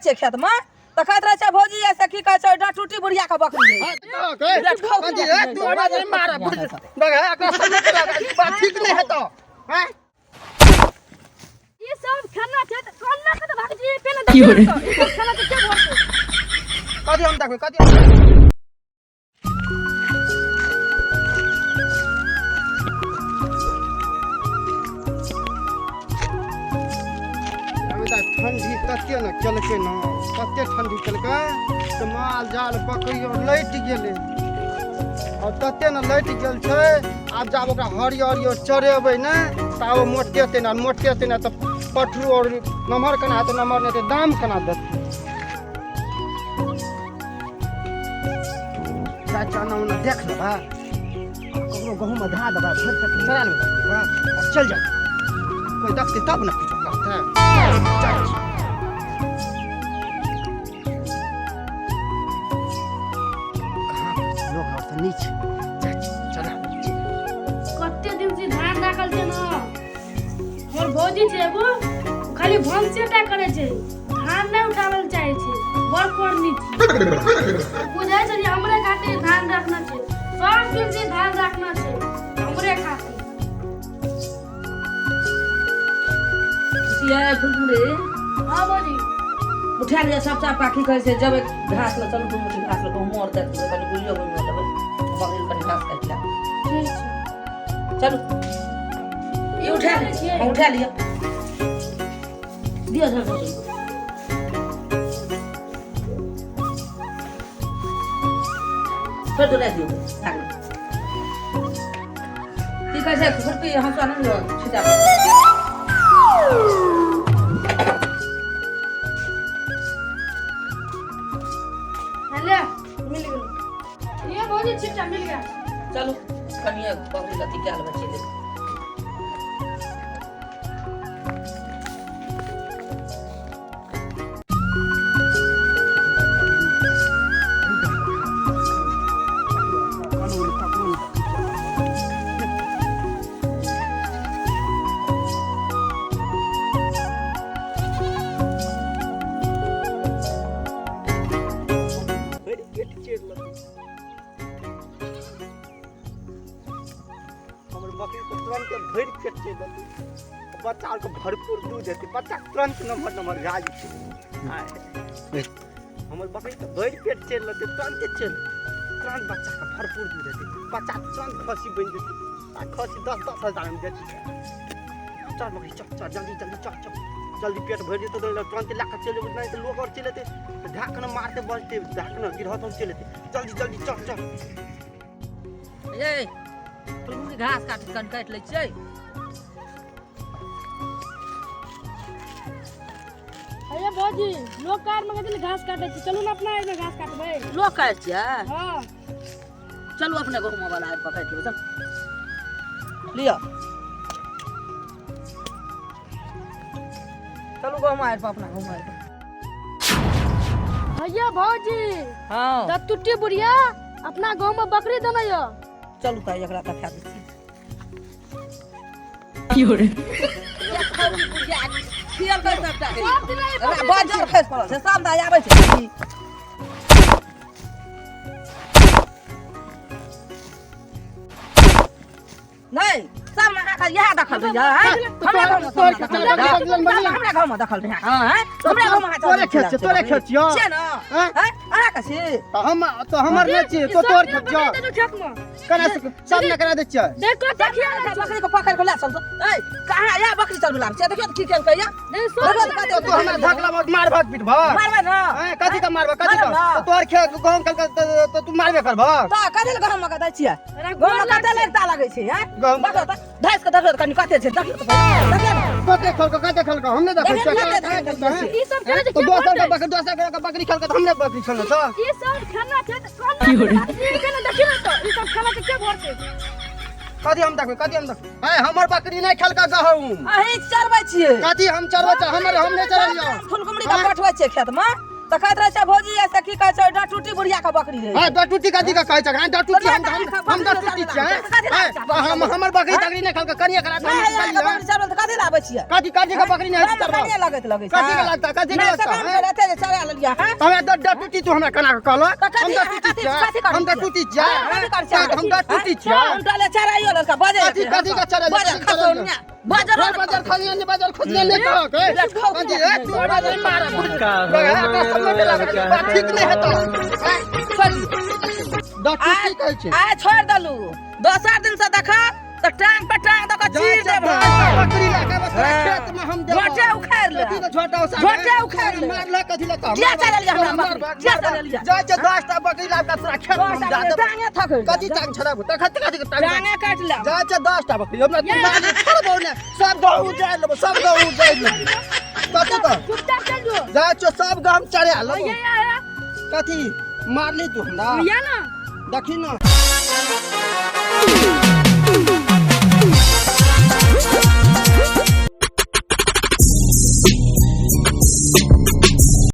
छियै खेत में तऽ कहैत रहै छै भौजी ऐसे की कहै छै डटूटी बुढ़िया के बकरी है। कथी ए, तू हमरा नहि मार देख एकरा समझ ई बात ठीक नहि हेतौ हैं ई सब खाना छै तऽ कोना के तऽ भाग जी पेन देखियौ तऽ ई सब खाना तऽ के भरतै कथी हम देखबै कथी हम अभी तक ठंडी तते ने केलकै ने तते ठंडी केलकै से माल जाल बकरी आर लटि गेलै आओर तते ने लटि गेल छै आब जाब ओकरा हरियर हरियर चरेबै ने तऽ आब मोटेतै ने मोटेतै ने तऽ पठरू आओर नमहर केना हेतै नमहर नहि हेतै दाम केना देतै चाचा एना ओना देख लेबै ककरो गहूँमे धए देबै भरि पेट चरा लेबै बकरीके आओर चलि जायत कोइ देखतै तब ने किछो कहतै जाइ छी। कहाँ लोग आओर तऽ नहि छै जाइ छी चला लै छी। कते दिन से धान राखल छै ने हमर भौजी छै एगो ओ खाली भनसे टा करै छै धान नहि उठाबै लए चाहै छै बड़ कोरनी छै बुझै छै जे हमरे खातिर धान रखना छै सब दिन से धान रखना छै हमरे खातिर। ये फुलकुमरी। हाँ भौजी। उठा लिअ सब चापा की कहै छै जेबै घास लऽ चलू 2 मुट्ठी घास लऽ गहुँमो आर देख लेबै कनि गुड़ियो घुमियो लेबै बकरी कनि घास काटि लेब। ठीक छै। चलू ई उठा लिअ हँ, उठा लिअ दिअ धर धर। छोड़ दो राखि दियौ भागल की कहै छै खुरपी हँसुआ नहि लिअ छिटा। हेले मिल गेल ये भौजी छिट्टा मिल गया। चलू कनिए बकरी अथी कए लेबै चलि जेबै। भरि पेट चरि लेतै हमर बकरीके तुरन्त भरि पेट चरि लेतै बच्चा आरके भरपूर दूध हेतै बच्चा तुरन्त नमहर नमहर भए जेतै आय, हमर बकरीके भरि पेट चरि लेतै तुरन्ते चलि तुरन्त बच्चाके भरपूर दूध हेतै बच्चा तुरन्त खस्सी बनि जेतै आ खस्सी 10-10 हजारमे बेची चल बकरी चल चल जल्दी जल्दी चल चल जल्दी पेट भरि जेतौ तऽ तुरन्त लए कऽ चलि जेबै नहि तऽ लोक आओर चलि एतै तऽ धए कऽ ने मारतै बजतै धए कऽ ने गिरहत चलि एतै जल्दी जल्दी चल चल। ए फुलमुरी घास काट कन काटि लै छियै। अरे भौजी लोग कार में कथी घास काटे छै चलू ने अपना एहिमे घास काटबै। लोक काटि छियै? हाँ। चलू अपने गहुम वाला आबि पकड़ि लेबै चल लिअ चलू गहुम आबि अपना गहुम आबि। भैया भौजी। हाँ। दत्तुट्टी बुढ़िया अपना गाँव में बकरी देने यो। चलू तऽ एकरा देखा दै छी। सब दिन ई बकरी बाजार खसि पड़ल छै शाम दाइ आबै छै। नहि सब अहाँके इएह देखल रहैया आँय? हमरा गाँवमे सब तोहर ना खेत देखल छियौ, रहैया। बकरी बकरी हमरा गाँवमे देखल रहैया हँ आँय? हमरा गाँवमे अहाँ तोरे खेत छियौ, तोरे खेत छियौ। छियै ने आँय? आँय? अहाँके छी तऽ हम तऽ हमर नहि छियै ई तो सब तोहर दिन खेत छियौ। बकरी देने खेत में। केना सब ने करा दै छियै। देख कते खिया सब बकरी के पकड़ के लए चल ए कहाँ या बकरी चल बुलाब छै देखियौ तऽ की केलकै या। देख सब देखियौ तऽ कते तो हमरा धकला बहुत मारबह पीटबह। मारबै ना। आँय, कथी के मारबह कथी के? मारब ना। तऽ तोहर खेत गहूम खेलकै तऽ तू मारबे करबह। तऽ कथी लए गहूम के दै छियै? अरे गहूम गोर कते लगता लगै छै हैं? गहूम देखियौ तऽ धैस के देखियौ तऽ कनि कते छै देखियौ तऽ पहिले देखियौ ने। कते खेलकै कते खेलकै हम नहि देखै देखियौ छियै। कते धान कते छै। ई सब खाना छै तऽ के दोसर के भरतै? बकरी दोसर के बकरी खेलकै तऽ हम नहि बकरी खेलकै तऽ। ई सब खाना छै तऽ कोना ई केना देखियौ ने तऽ ई सब खाना छै के भरतै? कथी हम देखबै कथी हम देखबै? आँय, हमर बकरी नहि खेलकै गहूम। अहीं चरबै छियै। कथी हम चरबै छियै? हमर हम नहि चरलियौ। फुलकुमरी के पठबै छियै खेत में तऽ कहैत रहै छै भौजी ऐसे की कहै छै डटूटी बुढ़िया के बकरी रहै। हां, डटूटी कथी के कहै छै? हां, डटूटी हम हम हम डटूटी छियै? हम हमर बकरी तकरी नहि खलकै कनिए करा। नहि, अहाँके बकरी चरबै तऽ कथी लाबै छियै? कथी कथी के बकरी नहि हमरा चरबै? कनिए लगैत लगै छै। कथी के लगता? कथी के नहि, लगता? से काम के रहते जे चरा लेलियै हँ। हमरा डटूटी तू हमरा केना के कहलक? तऽ हम कथी डटूटी कथी छियै? कथी करै हम डटूटी छियै? हँ, कथी करै छियै? हम डटूटी छियै? हम डले चराइयो लेलकै बजे। कथी कथी के चराइ? बजे खसौनिया बजर। बाजार खलिया ने, बाजार खलिया ने कहक। कथी ए तू बाजार मार बात ठीक नहि हेतौ। छोड़ दियौ। डटूटी कहै छै। आइ छोड़ि देलू, दोसर दिन से देखा तऽ टांग पर टांग दऽ कऽ चीर देब। बकरी लए के बस खेत में हम देबो। झोटे उखाड़ि ले। कथी के झोटा उखाड़ि? झोटे उखाड़ि ले। मारलक कथी लए? किया चलेलियै हमरा बकरी? किया चलेलियै? जाइ छै 10 टा बकरी लाबि कऽ तोरा खेत में हम जा देबो। टांगे थकड़। कथी टांग छड़ाबू? तखन कथी के टांग? टांगे काटि ले। जाइ छै 10 टा बकरी हमरा तू मारले छोड़बौ ने, सब गहूँ जाय लेबो, सब गहूँ जाय लेबो। कथी कह? चुपचाप चल जो। जाइ छौ, सब गहूँ चढ़ा लेबो। ये या। कथी मारली तू हमरा? या ना। देखी ना।